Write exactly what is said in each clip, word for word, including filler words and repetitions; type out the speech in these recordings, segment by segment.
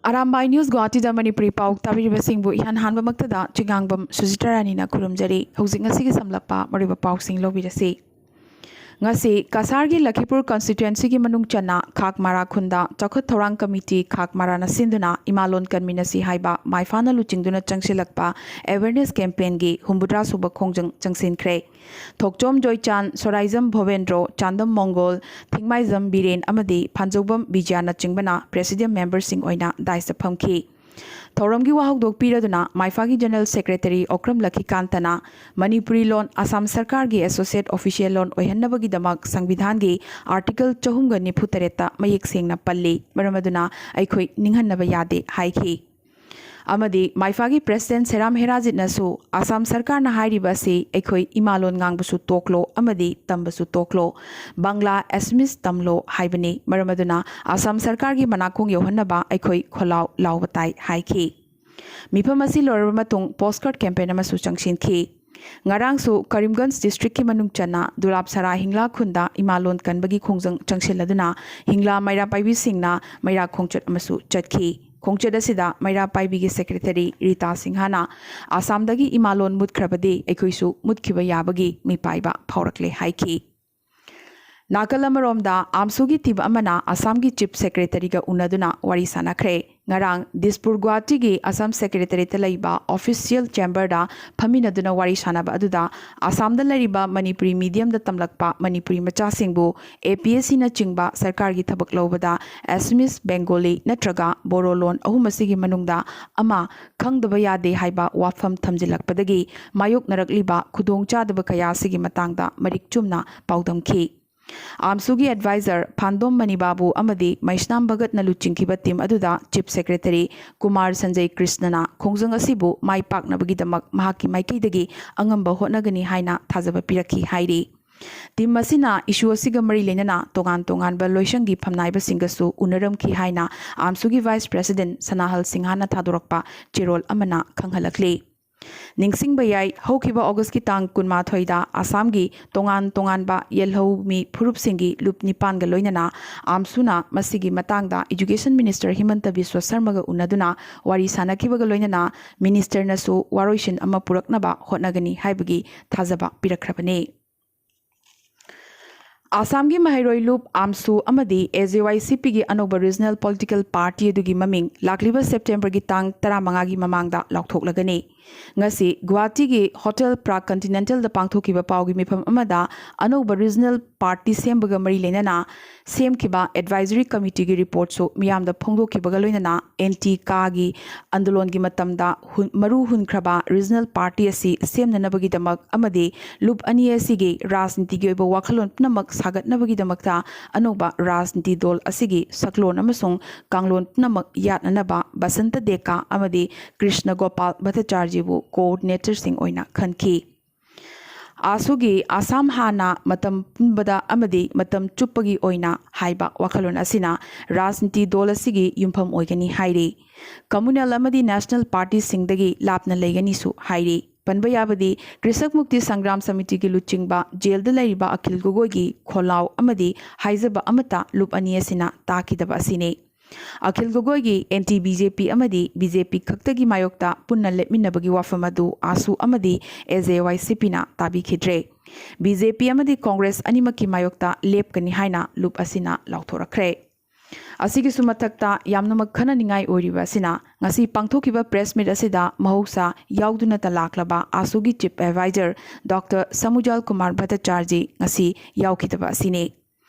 Arambai news ꯒꯨꯋꯥꯍꯥꯇꯤꯗ Manipuri ꯄꯥꯎ ꯇꯥꯕꯤꯔꯤꯕꯁꯤꯡꯕꯨ ꯏꯍꯥꯟ ꯍꯥꯟꯕꯃꯛꯇꯗ ꯆꯤꯉꯥꯡꯕꯝ ꯁꯨꯖꯤꯇꯥ ꯔꯥꯅꯤꯅ ꯈꯨꯔꯨꯝꯖꯔꯤ꯫ ꯍꯧꯖꯤꯛ ꯉꯁꯤꯒꯤ ꯁꯝꯂꯞꯄ ꯃꯔꯨꯑꯣꯏꯕ ꯄꯥꯎꯁꯤꯡ ꯂꯧꯕꯤꯔꯁꯤ꯫ ꯉꯁꯤ ꯀꯁꯥꯔꯒꯤ ꯂꯈꯤꯄꯨꯔ ꯀꯟꯁꯇꯤꯇ꯭ꯋꯦꯟꯁꯤꯒꯤ ꯃꯅꯨꯡ ꯆꯟꯅ ꯈꯥꯛ ꯃꯥꯔꯥ ꯈꯨꯟꯗ ꯆꯥꯎꯈꯠ ꯊꯧꯔꯥꯡ ꯀꯃꯤꯇꯤ ꯈꯥꯛ ꯃꯥꯔꯥꯅ ꯁꯤꯟꯗꯨꯅ ꯏꯃꯥꯂꯣꯟ ꯀꯟꯃꯤꯟꯅꯁꯤ ꯍꯥꯏꯕ ꯃꯥꯏꯐꯥꯅ ꯂꯨꯆꯤꯡꯗꯨꯅ ꯆꯪꯁꯤꯜꯂꯛꯄ ꯑꯦꯋꯦꯔꯅꯦꯁ ꯀꯦꯝꯄꯦꯟꯒꯤ ꯍꯨꯝꯐꯨꯇꯔꯥ ꯁꯨꯕ ꯈꯣꯡꯖꯪ ꯆꯪꯁꯤꯟꯈ꯭ꯔꯦ꯫ ꯊꯣꯛꯆꯣꯝ ꯖꯣꯏꯆꯥꯟ, ꯁꯣꯔꯥꯏꯖꯝ ꯚꯣꯕꯦꯟꯗ꯭ꯔꯣ, ꯆꯥꯟꯗꯝ ꯃꯣꯡꯒꯣꯜ, ꯊꯤꯡꯃꯥꯏꯖꯝ ꯕꯤꯔꯦꯟ ꯑꯃꯗꯤ ꯐꯥꯟꯖꯧꯕꯝ ꯕꯤꯖꯌꯥꯅꯆꯤꯡꯕꯅ ꯄ꯭ꯔꯦꯁꯤꯗꯦꯟ ꯃꯦꯝꯕꯔꯁꯤꯡ ꯑꯣꯏꯅ ꯗꯥꯏꯁꯇ ꯐꯝꯈꯤ꯫ ꯊꯧꯔꯝꯒꯤ ꯋꯥꯍꯧꯗꯣꯛ ꯄꯤꯔꯗꯨꯅ ꯃꯥꯏꯐꯥꯒꯤ ꯖꯦꯅꯔꯦꯜ ꯁꯦꯀ꯭ꯔꯦꯇꯔꯤ ꯑꯣꯀ꯭ꯔꯝ ꯂꯈꯤꯀꯥꯟꯇꯅ ꯃꯅꯤꯄꯨꯔꯤ ꯂꯣꯟ ꯑꯁꯥꯝ ꯁꯔꯀꯥꯔꯒꯤ ꯑꯦꯁꯣꯁꯤꯌꯦꯠ ꯑꯣꯐꯤꯁꯤꯌꯦꯜ ꯂꯣꯟ ꯑꯣꯏꯍꯟꯅꯕꯒꯤꯗꯃꯛ ꯁꯪꯕꯤꯙꯥꯟꯒꯤ ꯑꯥꯔꯇꯤꯀꯜ ꯆꯍꯨꯝꯒ ꯅꯤꯐꯨ ꯇꯔꯦꯠꯇ ꯃꯌꯦꯛ ꯁꯦꯡꯅ ꯄꯜꯂꯤ, ꯃꯔꯝ ꯑꯗꯨꯅ ꯑꯩꯈꯣꯏ ꯅꯤꯡꯍꯟꯅꯕ ꯌꯥꯗꯦ ꯍꯥꯏꯈꯤ꯫ ꯑꯃꯗꯤ ꯃꯥꯏꯐꯥꯒꯤ ꯄ꯭ꯔꯦꯁꯤꯗꯦꯟ ꯁꯦꯔꯥꯝ ꯍꯦꯔꯥꯖꯤꯠꯅꯁꯨ ꯑꯁꯥꯝ ꯁꯔꯀꯥꯔꯅ ꯍꯥꯏꯔꯤꯕ ꯑꯁꯤ ꯑꯩꯈꯣꯏ ꯏꯃꯥꯂꯣꯟ ꯉꯥꯡꯕꯁꯨ ꯇꯣꯛꯂꯣ ꯑꯃꯗꯤ ꯇꯝꯕꯁꯨ ꯇꯣꯛꯂꯣ, ꯕꯪꯂꯥ, ꯑꯦꯁꯃꯤꯁ ꯇꯝꯂꯣ ꯍꯥꯏꯕꯅꯤ, ꯃꯔꯝ ꯑꯗꯨꯅ ꯑꯁꯥꯝ ꯁꯔꯀꯥꯔꯒꯤ ꯃꯅꯥꯀꯣꯡ ꯌꯧꯍꯟꯅꯕ ꯑꯩꯈꯣꯏ ꯈꯣꯜꯂꯥꯎ ꯂꯥꯎꯕ ꯇꯥꯏ ꯍꯥꯏꯈꯤ꯫ ꯃꯤꯐꯝ ꯑꯁꯤ ꯂꯣꯏꯔꯕ ꯃꯇꯨꯡ ꯄꯣꯁꯀꯥꯔꯠ ꯀꯦꯝꯄꯦꯟ ꯑꯃꯁꯨ ꯆꯪꯁꯤꯟꯈꯤ꯫ ꯉꯔꯥꯡꯁꯨ ꯀꯔꯤꯝꯒꯟꯖ ꯗꯤꯁꯇ꯭ꯔꯤꯛꯀꯤ ꯃꯅꯨꯡ ꯆꯟꯅ ꯗꯨꯂꯥꯞꯁꯔꯥ ꯍꯤꯡꯂꯥ ꯈꯨꯟꯗ ꯏꯃꯥꯂꯣꯟ ꯀꯟꯕꯒꯤ ꯈꯣꯡꯖꯪ ꯆꯪꯁꯤꯜꯂꯗꯨꯅ ꯍꯤꯡꯂꯥ ꯃꯩꯔꯥ ꯄꯥꯏꯕꯤꯁꯤꯡꯅ ꯃꯩꯔꯥ ꯈꯣꯡꯆꯠ ꯑꯃꯁꯨ ꯆꯠꯈꯤ꯫ ꯈꯣꯡꯆꯠ ꯑꯁꯤꯗ ꯃꯩꯔꯥ ꯄꯥꯏꯕꯤꯒꯤ ꯁꯦꯀ꯭ꯔꯦꯇꯔꯤ ꯔꯤꯇꯥ ꯁꯤꯡꯍꯅ ꯑꯁꯥꯝꯗꯒꯤ ꯏꯃꯥꯂꯣꯟ ꯃꯨꯠꯈ꯭ꯔꯕꯗꯤ ꯑꯩꯈꯣꯏꯁꯨ ꯃꯨꯠꯈꯤꯕ ꯌꯥꯕꯒꯤ ꯃꯤꯄꯥꯏꯕ ꯐꯥꯎꯔꯛꯂꯦ ꯍꯥꯏꯈꯤ꯫ ꯅꯥꯀꯜ ꯑꯃꯔꯣꯝꯗ, ꯑꯥꯝꯁꯨꯒꯤ ꯇꯤꯝ ꯑꯃꯅ ꯑꯁꯥꯝꯒꯤ ꯆꯤꯐ ꯁꯦꯀ꯭ꯔꯦꯇꯔꯤꯒ ꯎꯅꯗꯨꯅ ꯋꯥꯔꯤ ꯁꯥꯟꯅꯈ꯭ꯔꯦ꯫ ꯉꯔꯥꯡ ꯗꯤꯁꯄꯨꯔ ꯒꯨꯋꯥꯍꯥꯇꯤꯒꯤ ꯑꯁꯥꯝ ꯁꯦꯀ꯭ꯔꯦꯇꯔꯤꯌꯦꯠꯇ ꯂꯩꯕ ꯑꯣꯐꯤꯁꯤꯌꯦꯜ ꯆꯦꯝꯕꯔꯗ ꯐꯝꯃꯤꯟꯅꯗꯨꯅ ꯋꯥꯔꯤ ꯁꯥꯟꯅꯕ ꯑꯗꯨꯗ ꯑꯁꯥꯝꯗ ꯂꯩꯔꯤꯕ ꯃꯅꯤꯄꯨꯔꯤ ꯃꯤꯗꯤꯌꯝꯗ ꯇꯝꯂꯛꯄ ꯃꯅꯤꯄꯨꯔꯤ ꯃꯆꯥꯁꯤꯡꯕꯨ ꯑꯦ ꯄꯤ ꯑꯦꯁ ꯁꯤꯅꯆꯤꯡꯕ ꯁꯔꯀꯥꯔꯒꯤ ꯊꯕꯛ ꯂꯧꯕꯗ ꯑꯦꯁꯃꯤꯁ, ꯕꯦꯡꯒꯣꯂꯤ ꯅꯠꯇ꯭ꯔꯒ ꯕꯣꯔꯣ ꯂꯣꯟ ꯑꯍꯨꯝ ꯑꯁꯤꯒꯤ ꯃꯅꯨꯡꯗ ꯑꯃ ꯈꯪꯗꯕ ꯌꯥꯗꯦ ꯍꯥꯏꯕ ꯋꯥꯐꯝ ꯊꯝꯖꯤꯜꯂꯛꯄꯗꯒꯤ ꯃꯥꯌꯣꯛꯅꯔꯛꯂꯤꯕ ꯈꯨꯗꯣꯡꯆꯥꯗꯕ ꯀꯌꯥ ꯑꯁꯤꯒꯤ ꯃꯇꯥꯡꯗ ꯃꯔꯤꯛ ꯆꯨꯝꯅ ꯄꯥꯎꯗꯝꯈꯤ꯫ ꯑꯥꯝꯁꯨꯒꯤ ꯑꯦꯗꯚꯥꯏꯖꯔ ꯐꯥꯟꯗꯣꯝ ꯃꯅꯤꯕꯥꯕꯨ ꯑꯃꯗꯤ ꯃꯩꯁꯅꯥꯝ ꯚꯒꯠꯅ ꯂꯨꯆꯤꯡꯈꯤꯕ ꯇꯤꯝ ꯑꯗꯨꯗ ꯆꯤꯐ ꯁꯦꯀ꯭ꯔꯦꯇꯔꯤ ꯀꯨꯃꯥꯔ ꯁꯟꯖꯌ ꯀ꯭ꯔꯤꯁꯅꯅ ꯈꯣꯡꯖꯪ ꯑꯁꯤꯕꯨ ꯃꯥꯏ ꯄꯥꯛꯅꯕꯒꯤꯗꯃꯛ ꯃꯍꯥꯛꯀꯤ ꯃꯥꯏꯀꯩꯗꯒꯤ ꯑꯉꯝꯕ ꯍꯣꯠꯅꯒꯅꯤ ꯍꯥꯏꯅ ꯊꯥꯖꯕ ꯄꯤꯔꯛꯈꯤ ꯍꯥꯏꯔꯤ꯫ ꯇꯤꯝ ꯑꯁꯤꯅ ꯏꯁꯨ ꯑꯁꯤꯒ ꯃꯔꯤ ꯂꯩꯅꯅ ꯇꯣꯉꯥꯟ ꯇꯣꯉꯥꯟꯕ ꯂꯣꯏꯁꯪꯒꯤ ꯐꯝꯅꯥꯏꯕꯁꯤꯡꯒꯁꯨ ꯎꯅꯔꯝꯈꯤ ꯍꯥꯏꯅ ꯑꯥꯝꯁꯨꯒꯤ ꯚꯥꯏꯁ ꯄ꯭ꯔꯦꯁꯤꯗꯦꯟ ꯁꯅꯥꯍꯜ ꯁꯤꯡꯍꯅ ꯊꯥꯗꯣꯔꯛꯄ ꯆꯦꯔꯣꯜ ꯑꯃꯅ ꯈꯪꯍꯜꯂꯛꯂꯤ꯫ ꯅꯤꯡꯁꯤꯡꯕ ꯌꯥꯏ, ꯍꯧꯈꯤꯕ ꯑꯣꯒꯁꯀꯤ ꯇꯥꯡ ꯀꯨꯟꯃꯥꯊꯣꯏꯗ ꯑꯁꯥꯝꯒꯤ ꯇꯣꯉꯥꯟ ꯇꯣꯉꯥꯟꯕ ꯌꯦꯜꯍꯧꯃꯤ ꯐꯨꯔꯨꯞꯁꯤꯡꯒꯤ ꯂꯨꯞ ꯅꯤꯄꯥꯟꯒ ꯂꯣꯏꯅꯅ ꯑꯥꯝꯁꯨꯅ ꯃꯁꯤꯒꯤ ꯃꯇꯥꯡꯗ ꯏꯗꯨꯀꯦꯁꯟ ꯃꯤꯅꯤꯁꯇꯔ ꯍꯤꯃꯟꯇ ꯕꯤꯁ꯭ꯋ ꯁꯔꯃꯒ ꯎꯅꯗꯨꯅ ꯋꯥꯔꯤ ꯁꯥꯅꯈꯤꯕꯒ ꯂꯣꯏꯅꯅ ꯃꯤꯅꯤꯁꯇꯔꯅꯁꯨ ꯋꯥꯔꯣꯏꯁꯤꯟ ꯑꯃ ꯄꯨꯔꯛꯅꯕ ꯍꯣꯠꯅꯒꯅꯤ ꯍꯥꯏꯕꯒꯤ ꯊꯥꯖꯕ ꯄꯤꯔꯛꯈ꯭ꯔꯕꯅꯤ꯫ ꯑꯁꯥꯝꯒꯤ ꯃꯍꯩꯔꯣꯏ ꯂꯨꯞ, ꯑꯥꯝꯁꯨ ꯑꯃꯗꯤ ꯑꯦ ꯖꯦ ꯋꯥꯏ ꯁꯤ ꯄꯤꯒꯤ ꯑꯅꯧꯕ ꯔꯤꯖꯅꯦꯜ ꯄꯣꯂꯤꯇꯤꯀꯦꯜ ꯄꯥꯔꯇꯤ ꯑꯗꯨꯒꯤ ꯃꯃꯤꯡ ꯂꯥꯛꯂꯤꯕ ꯁꯦꯞꯇꯦꯝꯕꯔꯒꯤ ꯇꯥꯡ ꯇꯔꯥꯃꯉꯥꯒꯤ ꯃꯃꯥꯡꯗ ꯂꯥꯎꯊꯣꯛꯂꯒꯅꯤ꯫ ꯉꯁꯤ ꯒꯨꯋꯥꯍꯥꯇꯤꯒꯤ ꯍꯣꯇꯦꯜ ꯄ꯭ꯔꯥꯒ ꯀꯟꯇꯤꯅꯦꯟꯇꯦꯜꯗ ꯄꯥꯡꯊꯣꯛꯈꯤꯕ ꯄꯥꯎꯒꯤ ꯃꯤꯐꯝ ꯑꯃꯗ ꯑꯅꯧꯕ ꯔꯤꯖꯅꯦꯜ ꯄꯥꯔꯇꯤ ꯁꯦꯝꯕꯒ ꯃꯔꯤ ꯂꯩꯅꯅ ꯁꯦꯝꯈꯤꯕ ꯑꯦꯗꯚꯥꯏꯖꯔꯤ ꯀꯃꯤꯇꯤꯒꯤ ꯔꯤꯄꯣꯔꯠꯁꯨ ꯃꯤꯌꯥꯝꯗ ꯐꯣꯡꯗꯣꯛꯈꯤꯕꯒ ꯂꯣꯏꯅꯅ ꯑꯦꯟꯇꯤ ꯀꯥꯒꯤ ꯑꯟꯗꯣꯂꯣꯟꯒꯤ ꯃꯇꯝꯗ ꯍꯨꯟ-, ꯃꯔꯨ ꯍꯨꯟꯈ꯭ꯔꯕ ꯔꯤꯖꯅꯦꯜ ꯄꯥꯔꯇꯤ ꯑꯁꯤ ꯁꯦꯝꯅꯅꯕꯒꯤꯗꯃꯛ ꯑꯃꯗꯤ ꯂꯨꯞ ꯑꯅꯤ ꯑꯁꯤꯒꯤ ꯔꯥꯖꯅꯤꯇꯤꯒꯤ ꯑꯣꯏꯕ ꯋꯥꯈꯜꯂꯣꯟ ꯄꯨꯝꯅꯃꯛ ꯁꯥꯒꯠꯅꯕꯒꯤꯗꯃꯛꯇ ꯑꯅꯧꯕ ꯔꯥꯖꯅꯤꯇꯤ ꯗꯣꯜ ꯑꯁꯤꯒꯤ ꯁꯛꯂꯣꯟ ꯑꯃꯁꯨꯡ ꯀꯥꯡꯂꯣꯟ ꯄꯨꯝꯅꯃꯛ ꯌꯥꯠꯅꯅꯕ ꯕꯁꯟꯇ ꯗꯦꯀꯥ ꯑꯃꯗꯤ ꯀ꯭ꯔꯤꯁꯅ ꯒꯣꯄꯥꯜ ꯚꯠꯇꯆꯥꯔꯖꯤꯕꯨ ꯀꯣꯑꯣꯔꯗꯤꯅꯦꯇꯔꯁꯤꯡ ꯑꯣꯏꯅ ꯈꯟꯈꯤ꯫ ꯑꯥꯁꯨꯒꯤ ꯑꯁꯥꯝ ꯍꯥꯟꯅ ꯃꯇꯝ ꯄꯨꯝꯕꯗ ꯑꯃꯗꯤ ꯃꯇꯝ ꯆꯨꯞꯄꯒꯤ ꯑꯣꯏꯅ ꯍꯥꯏꯕ ꯋꯥꯈꯜꯂꯣꯟ ꯑꯁꯤꯅ ꯔꯥꯖꯅꯤꯇꯤ ꯗꯣꯜ ꯑꯁꯤꯒꯤ ꯌꯨꯝꯐꯝ ꯑꯣꯏꯒꯅꯤ ꯍꯥꯏꯔꯤ꯫ ꯀꯝꯃꯨꯅꯦꯜ ꯑꯃꯗꯤ ꯅꯦꯁꯅꯦꯜ ꯄꯥꯔꯇꯤꯁꯤꯡꯗꯒꯤ ꯂꯥꯞꯅ ꯂꯩꯒꯅꯤꯁꯨ ꯍꯥꯏꯔꯤ꯫ ꯄꯟꯕ ꯌꯥꯕꯗꯤ, ꯀ꯭ꯔꯤꯁꯛ ꯃꯨꯛꯇꯤ ꯁꯪꯒ꯭ꯔꯥꯝ ꯁꯃꯤꯇꯤꯒꯤ ꯂꯨꯆꯤꯡꯕ ꯖꯦꯜꯗ ꯂꯩꯔꯤꯕ ꯑꯈꯤꯜ ꯒꯣꯒꯣꯏꯒꯤ ꯈꯣꯜꯂꯥꯎ ꯑꯃꯗꯤ ꯍꯥꯏꯖꯕ ꯑꯃꯠꯇ ꯂꯨꯞ ꯑꯅꯤ ꯑꯁꯤꯅ ꯇꯥꯈꯤꯗꯕ ꯑꯁꯤꯅꯤ꯫ ꯑꯈꯤꯜ ꯒꯣꯒꯣꯏꯒꯤ ꯑꯦꯟꯇꯤ ꯕꯤ ꯖꯦ ꯄꯤ ꯑꯃꯗꯤ ꯕꯤ ꯖꯦ ꯄꯤ ꯈꯛꯇꯒꯤ ꯃꯥꯌꯣꯛꯇ ꯄꯨꯟꯅ ꯂꯦꯞꯃꯤꯟꯅꯕꯒꯤ ꯋꯥꯐꯝ ꯑꯗꯨ ꯑꯥꯁꯨ ꯑꯃꯗꯤ ꯑꯦ ꯖꯦ ꯋꯥꯏ ꯁꯤ ꯄꯤꯅ ꯇꯥꯕꯤꯈꯤꯗ꯭ꯔꯦ꯫ ꯕꯤ ꯖꯦ ꯄꯤ ꯑꯃꯗꯤ ꯀꯣꯡꯒ꯭ꯔꯦꯁ ꯑꯅꯤꯃꯛꯀꯤ ꯃꯥꯌꯣꯛꯇ ꯂꯦꯞꯀꯅꯤ ꯍꯥꯏꯅ ꯂꯨꯞ ꯑꯁꯤꯅ ꯂꯥꯎꯊꯣꯔꯛꯈ꯭ꯔꯦ꯫ ꯑꯁꯤꯒꯤꯁꯨ ꯃꯊꯛꯇ ꯌꯥꯝꯅꯃꯛ ꯈꯟꯅꯅꯤꯡꯉꯥꯏ ꯑꯣꯏꯔꯤꯕ ꯑꯁꯤꯅ ꯉꯁꯤ ꯄꯥꯡꯊꯣꯛꯈꯤꯕ ꯄ꯭ꯔꯦꯁ ꯃꯤꯠ ꯑꯁꯤꯗ ꯃꯍꯧꯁꯥ ꯌꯥꯎꯗꯨꯅꯇ ꯂꯥꯛꯂꯕ ꯑꯥꯁꯨꯒꯤ ꯆꯤꯐ ꯑꯦꯗꯚꯥꯏꯖꯔ ꯗꯣꯛꯇꯔ ꯁꯃꯨꯖꯥꯜ ꯀꯨꯃꯥꯔ ꯚꯠꯇꯆꯥꯔꯖꯤ ꯉꯁꯤ ꯌꯥꯎꯈꯤꯗꯕ ꯑꯁꯤꯅꯤ꯫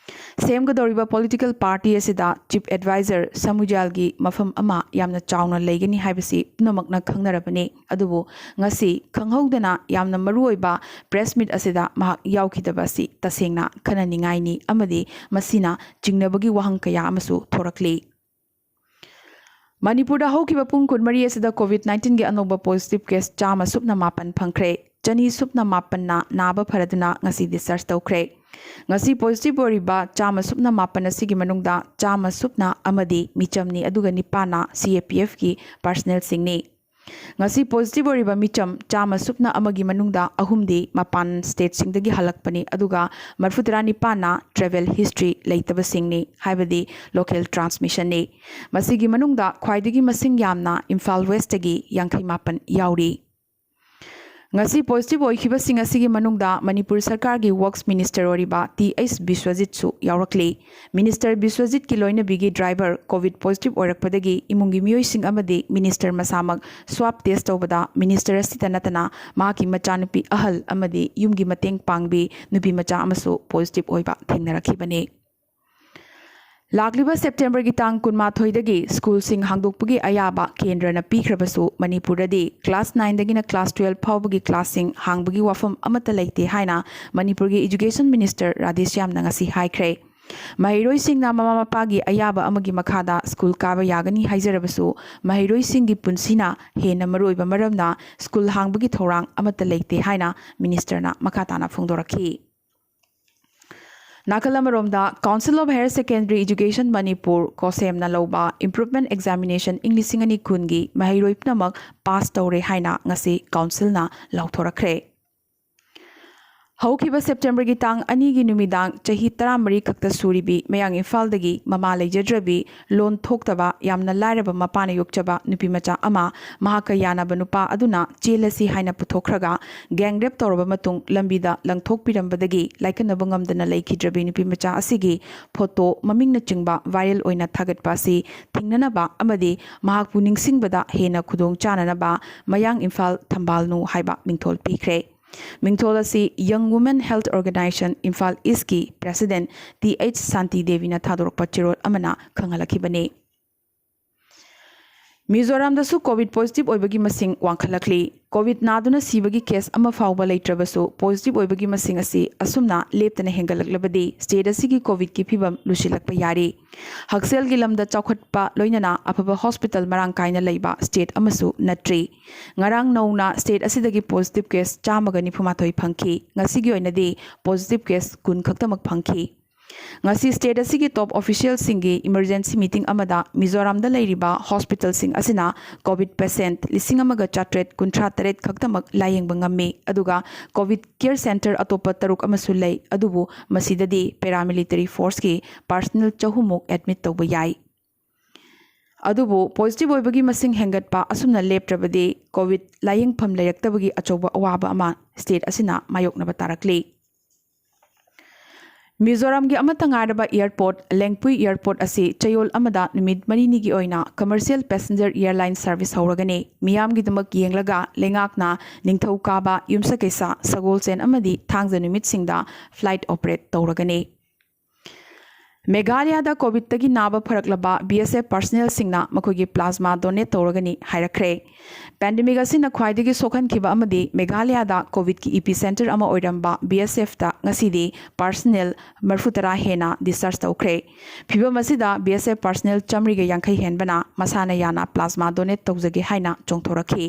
ꯁꯦꯝꯒꯗꯧꯔꯤꯕ ꯄꯣꯂꯤꯇꯤꯀꯦꯜ ꯄꯥꯔꯇꯤ ꯑꯁꯤꯗ ꯆꯤꯐ ꯑꯦꯗꯚꯥꯏꯖꯔ ꯁꯃꯨꯖꯥꯜꯒꯤ ꯃꯐꯝ ꯑꯃ ꯌꯥꯝꯅ ꯆꯥꯎꯅ ꯂꯩꯒꯅꯤ ꯍꯥꯏꯕꯁꯤ ꯄꯨꯝꯅꯃꯛꯅ ꯈꯪꯅꯔꯕꯅꯤ꯫ ꯑꯗꯨꯕꯨ ꯉꯁꯤ ꯈꯪꯍꯧꯗꯅ ꯌꯥꯝꯅ ꯃꯔꯨꯑꯣꯏꯕ ꯄ꯭ꯔꯦꯁ ꯃꯤꯠ ꯑꯁꯤꯗ ꯃꯍꯥꯛ ꯌꯥꯎꯈꯤꯗꯕ ꯑꯁꯤ ꯇꯁꯦꯡꯅ ꯈꯟꯅꯅꯤꯡꯉꯥꯏꯅꯤ ꯑꯃꯗꯤ ꯃꯁꯤꯅ ꯆꯤꯡꯅꯕꯒꯤ ꯋꯥꯍꯪ ꯀꯌꯥ ꯑꯃꯁꯨ ꯊꯣꯔꯛꯂꯤ꯫ ꯃꯅꯤꯄꯨꯔꯗ ꯍꯧꯈꯤꯕ ꯄꯨꯡ ꯀꯨꯟꯃꯔꯤ ꯑꯁꯤꯗ ꯀꯣꯚꯤꯗ ꯅꯥꯏꯟꯇꯤꯟꯒꯤ ꯑꯅꯧꯕ ꯄꯣꯖꯤꯇꯤꯚ ꯀꯦꯁ ꯆꯥꯝꯃ ꯁꯨꯞꯅ ꯃꯥꯄꯟ ꯐꯪꯈ꯭ꯔꯦ꯫ ꯆꯅꯤ ꯁꯨꯞꯅ ꯃꯥꯄꯟꯅ ꯅꯥꯕ ꯐꯔꯗꯨꯅ ꯉꯁꯤ ꯗꯤꯁꯆꯥꯔꯖ ꯇꯧꯈ꯭ꯔꯦ꯫ ꯉꯁꯤ ꯄꯣꯖꯤꯇꯤꯚ ꯑꯣꯏꯔꯤꯕ ꯆꯥꯝꯃ ꯁꯨꯞꯅ ꯃꯥꯄꯟ ꯑꯁꯤꯒꯤ ꯃꯅꯨꯡꯗ ꯆꯥꯝꯃ ꯁꯨꯞꯅ ꯑꯃꯗꯤ ꯃꯤꯆꯝꯅꯤ, ꯑꯗꯨꯒ ꯅꯤꯄꯥꯟꯅ ꯁꯤ ꯑꯦ ꯄꯤ ꯑꯦꯐꯀꯤ ꯄꯥꯔꯁꯅꯦꯜꯁꯤꯡꯅꯤ꯫ ꯉꯁꯤ positive ꯑꯣꯏꯔꯤꯕ ꯃꯤꯆꯝ ꯆꯥꯝꯃ ꯁꯨꯞꯅ ꯑꯃꯒꯤ ꯃꯅꯨꯡꯗ ꯑꯍꯨꯝꯗꯤ ꯃꯄꯥꯟ stateꯁꯤꯡꯗꯒꯤ ꯍꯜꯂꯛꯄꯅꯤ, ꯑꯗꯨꯒ ꯃꯔꯤꯐꯨꯇꯔꯥ ꯅꯤꯄꯥꯟꯅ travel history ꯂꯩꯇꯕꯁꯤꯡꯅꯤ, ꯍꯥꯏꯕꯗꯤ local transmissionꯅꯤ꯫ ꯃꯁꯤꯒꯤ ꯃꯅꯨꯡꯗ ꯈ꯭ꯋꯥꯏꯗꯒꯤ ꯃꯁꯤꯡ ꯌꯥꯝꯅ ꯏꯝꯐꯥꯜ Westꯇꯒꯤ ꯌꯥꯡꯈꯩ ꯃꯥꯄꯟ ꯌꯥꯎꯔꯤ꯫ ꯉꯁꯤ positive ꯑꯣꯏꯈꯤꯕꯁꯤꯡ ꯑꯁꯤꯒꯤ ꯃꯅꯨꯡꯗ ꯃꯅꯤꯄꯨꯔ ꯁꯔꯀꯥꯔꯒꯤ Works Minister ꯑꯣꯏꯔꯤꯕ ꯇꯤ ꯑꯩꯆ ꯕꯤꯁ꯭ꯋꯖꯤꯠꯁꯨ ꯌꯥꯎꯔꯛꯂꯤ꯫ Minister ꯕꯤꯁ꯭ꯋꯖꯤꯠꯀꯤ ꯂꯣꯏꯅꯕꯤꯒꯤ driver COVID positive ꯑꯣꯏꯔꯛꯄꯗꯒꯤ ꯏꯃꯨꯡꯒꯤ ꯃꯤꯑꯣꯏꯁꯤꯡ ꯑꯃꯗꯤ minister ꯃꯁꯥꯃꯛ swab test ꯇꯧꯕꯗ minister ꯑꯁꯤꯇ ꯅꯠꯇꯅ ꯃꯍꯥꯛꯀꯤ ꯃꯆꯥꯅꯨꯄꯤ ꯑꯍꯜ ꯑꯃꯗꯤ ꯌꯨꯝꯒꯤ ꯃꯇꯦꯡ ꯄꯥꯡꯕꯤ ꯅꯨꯄꯤ ꯃꯆꯥ ꯑꯃꯁꯨ positive ꯑꯣꯏꯕ ꯊꯦꯡꯅꯔꯛꯈꯤꯕꯅꯤ꯫ ꯂꯥꯛꯂꯤꯕ Septemberꯒꯤ ꯇꯥꯡ ꯀꯨꯟꯃꯥꯊꯣꯏꯗꯒꯤ schoolꯁꯤꯡ ꯍꯥꯡꯗꯣꯛꯄꯒꯤ ꯑꯌꯥꯕ ꯀꯦꯟꯗ꯭ꯔꯅ ꯄꯤꯈ꯭ꯔꯕꯁꯨ, ꯃꯅꯤꯄꯨꯔꯗꯗꯤ class nineꯗꯒꯤꯅ class twelve ꯐꯥꯎꯕꯒꯤ classꯁꯤꯡ ꯍꯥꯡꯕꯒꯤ ꯋꯥꯐꯝ ꯑꯃꯠꯇ ꯂꯩꯇꯦ ꯍꯥꯏꯅ ꯃꯅꯤꯄꯨꯔꯒꯤ Education Minister ꯔꯥꯙꯦꯁ꯭ꯌꯥꯝꯅ ꯉꯁꯤ ꯍꯥꯏꯈ꯭ꯔꯦ꯫ ꯃꯍꯩꯔꯣꯏꯁꯤꯡꯅ ꯃꯃꯥ ꯃꯄꯥꯒꯤ ꯑꯌꯥꯕ ꯑꯃꯒꯤ ꯃꯈꯥꯗ school ꯀꯥꯕ ꯌꯥꯒꯅꯤ ꯍꯥꯏꯖꯔꯕꯁꯨ, ꯃꯍꯩꯔꯣꯏꯁꯤꯡꯒꯤ ꯄꯨꯟꯁꯤꯅ ꯍꯦꯟꯅ ꯃꯔꯨꯑꯣꯏꯕ ꯃꯔꯝꯅ school ꯍꯥꯡꯕꯒꯤ ꯊꯧꯔꯥꯡ ꯑꯃꯠꯇ ꯂꯩꯇꯦ ꯍꯥꯏꯅ ministerꯅ ꯃꯈꯥ ꯇꯥꯅ ꯐꯣꯡꯗꯣꯔꯛꯈꯤ꯫ ꯅꯥꯀꯜ ꯑꯃꯔꯣꯝꯗ, Council of Higher Secondary Education Manipur, ꯀꯣꯁꯦꯝꯅ ꯂꯧꯕ improvement examination ꯏꯪ ꯂꯤꯁꯤꯡ ꯑꯅꯤ ꯀꯨꯟꯒꯤ ꯃꯍꯩꯔꯣꯏ ꯄꯨꯝꯅꯃꯛ pass ꯇꯧꯔꯦ ꯍꯥꯏꯅ ꯉꯁꯤ councilꯅ ꯂꯥꯎꯊꯣꯔꯛꯈ꯭ꯔꯦ꯫ ꯍꯧꯈꯤꯕ Septemberꯒꯤ ꯇꯥꯡ ꯑꯅꯤꯒꯤ ꯅꯨꯃꯤꯗꯥꯡ, ꯆꯍꯤ ꯇꯔꯥꯃꯔꯤ ꯈꯛꯇ ꯁꯨꯔꯤꯕꯤ, ꯃꯌꯥꯡ ꯏꯝꯐꯥꯜꯗꯒꯤ ꯃꯃꯥ ꯂꯩꯖꯗ꯭ꯔꯕꯤ, ꯂꯣꯟ ꯊꯣꯛꯇꯕ, ꯌꯥꯝꯅ ꯂꯥꯏꯔꯕ ꯃꯄꯥꯅ ꯌꯣꯛꯆꯕ ꯅꯨꯄꯤ ꯃꯆꯥ ꯑꯃ ꯃꯍꯥꯛꯀ ꯌꯥꯅꯕ ꯅꯨꯄꯥ ꯑꯗꯨꯅ ꯆꯦꯜꯂꯁꯤ ꯍꯥꯏꯅ ꯄꯨꯊꯣꯛꯈ꯭ꯔꯒ, gang rape ꯇꯧꯔꯕ ꯃꯇꯨꯡ ꯂꯝꯕꯤꯗ ꯂꯪꯊꯣꯛꯄꯤꯔꯝꯕꯗꯒꯤ ꯂꯥꯏꯀꯠꯅꯕ ꯉꯝꯗꯅ ꯂꯩꯈꯤꯗ꯭ꯔꯕꯤ ꯅꯨꯄꯤ ꯃꯆꯥ ꯑꯁꯤꯒꯤ photo ꯃꯃꯤꯡꯅꯆꯤꯡꯕ viral ꯑꯣꯏꯅ ꯊꯥꯒꯠꯄ ꯑꯁꯤ ꯊꯤꯡꯅꯅꯕ ꯑꯃꯗꯤ ꯃꯍꯥꯛꯄꯨ ꯅꯤꯡꯁꯤꯡꯕꯗ ꯍꯦꯟꯅ ꯈꯨꯗꯣꯡ ꯆꯥꯅꯅꯕ ꯃꯌꯥꯡ ꯏꯝꯐꯥꯜ ꯊꯝꯕꯥꯜꯅꯨ ꯍꯥꯏꯕ ꯃꯤꯡꯊꯣꯜ ꯄꯤꯈ꯭ꯔꯦ꯫ ꯃꯤꯡꯊꯣꯜ ꯑꯁꯤ Young Women Health Organization Imphal Eastꯀꯤ president ꯇꯤ ꯑꯩꯆ ꯁꯥꯟꯇꯤ ꯗꯦꯕꯤꯅ ꯊꯥꯗꯣꯔꯛꯄ ꯆꯦꯔꯣꯜ ꯑꯃꯅ ꯈꯪꯍꯜꯂꯛꯈꯤꯕꯅꯤ꯫ ꯃꯤꯖꯣꯔꯥꯝꯗꯁꯨ COVID positive ꯑꯣꯏꯕꯒꯤ ꯃꯁꯤꯡ ꯋꯥꯡꯈꯠꯂꯛꯂꯤ꯫ COVID ꯅꯥꯗꯨꯅ ꯁꯤꯕꯒꯤ case ꯑꯃ ꯐꯥꯎꯕ ꯂꯩꯇ꯭ꯔꯕꯁꯨ, positive ꯑꯣꯏꯕꯒꯤ ꯃꯁꯤꯡ ꯑꯁꯤ ꯑꯁꯨꯝꯅ ꯂꯦꯞꯇꯅ ꯍꯦꯟꯒꯠꯂꯛꯂꯕꯗꯤ state ꯑꯁꯤꯒꯤ COVIDꯀꯤ ꯐꯤꯕꯝ ꯂꯨꯁꯤꯜꯂꯛꯄ ꯌꯥꯔꯤ꯫ ꯍꯛꯁꯦꯜꯒꯤ ꯂꯝꯗ ꯆꯥꯎꯈꯠꯄ ꯂꯣꯏꯅꯅ ꯑꯐꯕ hospital ꯃꯔꯥꯡ ꯀꯥꯏꯅ ꯂꯩꯕ state ꯑꯃꯁꯨ ꯅꯠꯇ꯭ꯔꯤ꯫ ꯉꯔꯥꯡ ꯅꯧꯅ state ꯑꯁꯤꯗꯒꯤ positive case ꯆꯥꯝꯃꯒ ꯅꯤꯐꯨ ꯃꯥꯊꯣꯏ ꯐꯪꯈꯤ꯫ ꯉꯁꯤꯒꯤ ꯑꯣꯏꯅꯗꯤ positive case ꯀꯨꯟ ꯈꯛꯇꯃꯛ ꯐꯪꯈꯤ꯫ ꯉꯁꯤ state ꯑꯁꯤꯒꯤ top officialꯁꯤꯡꯒꯤ emergency meeting ꯑꯃꯗ ꯃꯤꯖꯣꯔꯥꯝꯗ ꯂꯩꯔꯤꯕ hospitalꯁꯤꯡ ꯑꯁꯤꯅ COVID patient ꯂꯤꯁꯤꯡ ꯑꯃꯒ ꯆꯥꯇ꯭ꯔꯦꯠ ꯀꯨꯟꯊ꯭ꯔꯥ ꯇꯔꯦꯠ ꯈꯛꯇꯃꯛ ꯂꯥꯌꯦꯡꯕ ꯉꯝꯃꯤ, ꯑꯗꯨꯒ COVID care center ꯑꯇꯣꯞꯄ ꯇꯔꯨꯛ ꯑꯃꯁꯨ ꯂꯩ, ꯑꯗꯨꯕꯨ ꯃꯁꯤꯗꯗꯤ paramilitary forceꯀꯤ personnel ꯆꯍꯨꯝꯃꯨꯛ admit ꯇꯧꯕ ꯌꯥꯏ꯫ ꯑꯗꯨꯕꯨ positive ꯑꯣꯏꯕꯒꯤ ꯃꯁꯤꯡ ꯍꯦꯟꯒꯠꯄ ꯑꯁꯨꯝꯅ ꯂꯦꯞꯇ꯭ꯔꯕꯗꯤ COVID ꯂꯥꯌꯦꯡꯐꯝ ꯂꯩꯔꯛꯇꯕꯒꯤ ꯑꯆꯧꯕ ꯑꯋꯥꯕ ꯑꯃ state ꯑꯁꯤꯅ ꯃꯥꯌꯣꯛꯅꯕ ꯇꯥꯔꯛꯂꯤ꯫ ꯃꯤꯖꯣꯔꯥꯝꯒꯤ ꯑꯃꯠꯇ ꯉꯥꯏꯔꯕ airport ꯂꯦꯡꯄꯨꯏ airport ꯑꯁꯤ ꯆꯌꯣꯜ ꯑꯃꯗ ꯅꯨꯃꯤꯠ ꯃꯔꯤꯅꯤꯒꯤ ꯑꯣꯏꯅ commercial passenger airline service ꯍꯧꯔꯒꯅꯤ꯫ ꯃꯤꯌꯥꯝꯒꯤꯗꯃꯛ ꯌꯦꯡꯂꯒ ꯂꯩꯉꯥꯛꯅ ꯅꯤꯡꯊꯧꯀꯥꯕ, ꯌꯨꯝꯁꯀꯩꯁ, ꯁꯒꯣꯜꯁꯦꯟ ꯑꯃꯗꯤ ꯊꯥꯡꯖ ꯅꯨꯃꯤꯠꯁꯤꯡꯗ flight operate ꯇꯧꯔꯒꯅꯤ꯫ ꯃꯦꯘꯥꯂꯌꯥꯗ COVIDꯇꯒꯤ ꯅꯥꯕ ꯐꯔꯛꯂꯕ BSF personnelꯁꯤꯡꯅ ꯃꯈꯣꯏꯒꯤ plasma donate ꯇꯧꯔꯒꯅꯤ ꯍꯥꯏꯔꯛꯈ꯭ꯔꯦ꯫ Pandemic ꯑꯁꯤꯅ ꯈ꯭ꯋꯥꯏꯗꯒꯤ ꯁꯣꯛꯍꯟꯈꯤꯕ ꯑꯃꯗꯤ ꯃꯦꯘꯥꯂꯌꯥꯗ COVIDꯀꯤ epicentre ꯑꯃ ꯑꯣꯏꯔꯝꯕ BSFꯇ ꯉꯁꯤꯗꯤ personnel ꯃꯔꯤꯐꯨꯇꯔꯥ ꯍꯦꯟꯅ discharge ꯇꯧꯈ꯭ꯔꯦ꯫ ꯐꯤꯚꯝ ꯑꯁꯤꯗ BSF personnel ꯆꯥꯃꯔꯤꯒ ꯌꯥꯡꯈꯩ ꯍꯦꯟꯕꯅ ꯃꯁꯥꯅ ꯌꯥꯅ plasma donate ꯇꯧꯖꯒꯦ ꯍꯥꯏꯅ ꯆꯣꯡꯊꯣꯔꯛꯈꯤ꯫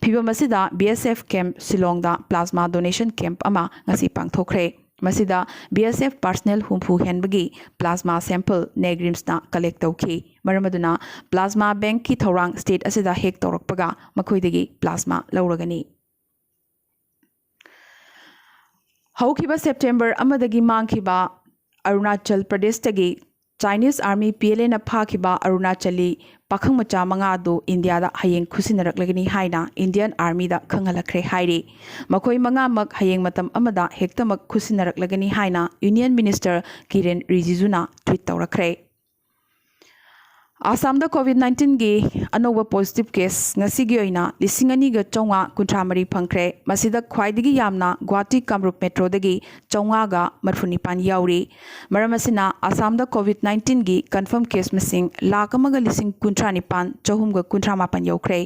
ꯐꯤꯚꯝ ꯑꯁꯤꯗ BSF camp ꯁꯤꯂꯣꯡꯗ plasma donation camp ꯑꯃ ꯉꯁꯤ ꯄꯥꯡꯊꯣꯛꯈ꯭ꯔꯦ꯫ ꯃꯁꯤꯗ BSF personnel ꯍꯨꯝꯐꯨ ꯍꯦꯟꯕꯒꯤ plasma sample NEIGRIHMSꯅ collect ꯇꯧꯈꯤ꯫ ꯃꯔꯝ ꯑꯗꯨꯅ plasma bankꯀꯤ ꯊꯧꯔꯥꯡ state ꯑꯁꯤꯗ ꯍꯦꯛ ꯇꯧꯔꯛꯄꯒ ꯃꯈꯣꯏꯗꯒꯤ plasma ꯂꯧꯔꯒꯅꯤ꯫ ꯍꯧꯈꯤꯕ September ꯑꯃꯗꯒꯤ ꯃꯥꯡꯈꯤꯕ ꯑꯔꯨꯅꯥꯆꯜ ꯄ꯭ꯔꯗꯦꯁꯇꯒꯤ Chinese Army PLAꯅ ꯐꯥꯈꯤꯕ ꯑꯔꯨꯅꯥꯆꯂꯤ ꯄꯥꯈꯪ ꯃꯆꯥ ꯃꯉꯥ ꯑꯗꯨ ꯏꯟꯗꯤꯌꯥꯗ ꯍꯌꯦꯡ ꯈꯨꯠꯁꯤꯟꯅꯔꯛꯂꯒꯅꯤ ꯍꯥꯏꯅ Indian Armyꯗ ꯈꯪꯍꯜꯂꯛꯈ꯭ꯔꯦ ꯍꯥꯏꯔꯤ꯫ ꯃꯈꯣꯏ ꯃꯉꯥꯃꯛ ꯍꯌꯦꯡ ꯃꯇꯝ ꯑꯃꯗ ꯍꯦꯛꯇꯃꯛ ꯈꯨꯠꯁꯤꯟꯅꯔꯛꯂꯒꯅꯤ ꯍꯥꯏꯅ Union Minister ꯀꯤꯔꯦꯟ ꯔꯤꯖꯤꯖꯨꯅ tweet ꯇꯧꯔꯛꯈ꯭ꯔꯦ꯫ ꯑꯁꯥꯝꯗ COVID nineteenꯒꯤ ꯑꯅꯧꯕ positive case ꯉꯁꯤꯒꯤ ꯑꯣꯏꯅ ꯂꯤꯁꯤꯡ ꯑꯅꯤꯒ ꯆꯥꯝꯃꯉꯥ ꯀꯨꯟꯊ꯭ꯔꯥ ꯃꯔꯤ ꯐꯪꯈ꯭ꯔꯦ꯫ ꯃꯁꯤꯗ ꯈ꯭ꯋꯥꯏꯗꯒꯤ ꯌꯥꯝꯅ ꯒꯨꯋꯥꯍꯥꯇꯤ ꯀꯥꯃꯔꯨꯞ ꯃꯦꯇ꯭ꯔꯣꯗꯒꯤ ꯆꯥꯝꯃꯉꯥꯒ ꯃꯔꯤꯐꯨ ꯅꯤꯄꯥꯟ ꯌꯥꯎꯔꯤ꯫ ꯃꯔꯝ ꯑꯁꯤꯅ ꯑꯁꯥꯝꯗ COVID nineteenꯒꯤ confirm case ꯃꯁꯤꯡ ꯂꯥꯈ ꯑꯃꯒ ꯂꯤꯁꯤꯡ ꯀꯨꯟꯊ꯭ꯔꯥ ꯅꯤꯄꯥꯟ ꯆꯍꯨꯝꯒ ꯀꯨꯟꯊ꯭ꯔꯥ ꯃꯥꯄꯟ ꯌꯧꯈ꯭ꯔꯦ꯫